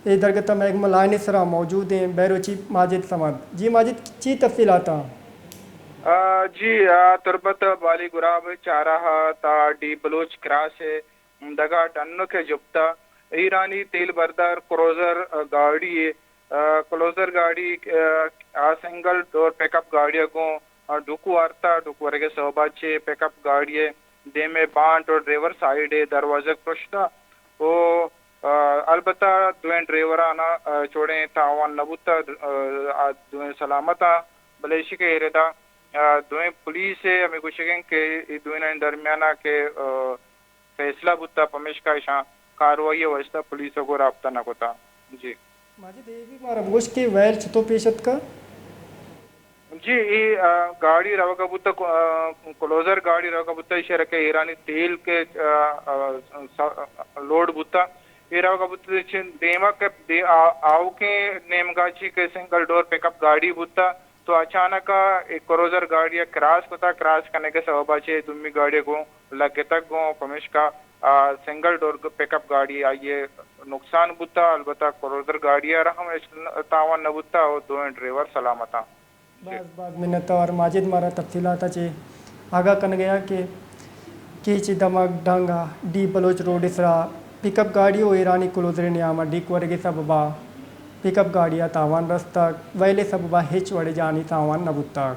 اے درگت ءَ مئے گوما لائن ءِ سرا موجود ایں بہروچی ماجد صمد۔ جی ماجد، چی تفصیلات آں؟ آ، جی، آ، تربت بالی گراب چاراہ تا ڈی بلوچ کراس ءِ دگہ ڈنک ءِ جپت ءَ ایرانی تیل بردار کروزر، آ، گاڑی ءِ، آ، کلوزر گاڑی، آ، آ سنگل ڈور پک اپ گاڑی ءَ گوں، آ، ڈوک وارت ءُ ڈوک ورگ ءِ سوب ءَ چہ پک اپ گاڑی ءِ دیم ءِ بانٹ ءُ ڈرائیور سائیڈ ءِ دروازگ پرشت ءُ، آ، البتہ دوئیں ڈرائیوراں، آ، چوڑیں تاوان نہ بوت، آ، آ دوئیں سلامت آں، بلے ایشی کہ اے ردا، آ، دوئیں پولیس ءِ ہمے گوشگ انت کہ اے دوئینانی درمیان ءَ کہ، آ، فیصلہ بوتہ، پمیشکا ایشاں کاروائی ءِ واستہ پولیس ءَ گوں رابطہ نہ کتہ۔ جی۔ ماجد، اے بھی مارا بگوش کہ ویل چتو پیش اتکہ؟ جی، اے، آ، گاڑی روگا بوتہ، آ، کلوزر گاڑی روگا بوتہ، ایشی ءَ را کہ ایرانی تیل کہ، آ، آ، س-، لوڈ بوتہ، اے روگا بوتہ چہ دیما کہ دے-، آ-، آؤکیں نیمگا چی کہ سنگل ڈور پک اپ گاڑی بوتہ، تو اچانک ءَ اے کروزر گاڑی ءَ کراس کتہ، کراس کنگ ءِ سوب ءَ چہ دومی گاڑی ءَ گوں لگتگ گوں، پمیشکا آ سنگل ڈور پک اپ گاڑی آئی ءِ نقصان بوتہ، البتہ کروزر گاڑی ءَ را ہم ہچ تاوان نہ بوتہ ءُ دوئیں ڈرائیور سلامت آں۔ جی۔ باز باز منتوار ماجد، مارا تفصیلات ءَ چہ آگاہ کنگ ءَ کہ کیچ ءِ دمگ ڈنگ ءَ ڈی بلوچ روڈ ءِ سرا پک اپ گاڑی ءُ ایرانی کلوزر ءِ نیام ءَ ڈیک ورگ ءِ سبب ءَ پک اپ گاڑی ءَ تاوان رستگ، ویل ءِ سبب ءَ ہچ وڑیں جانی تاوان نہ بوتگ۔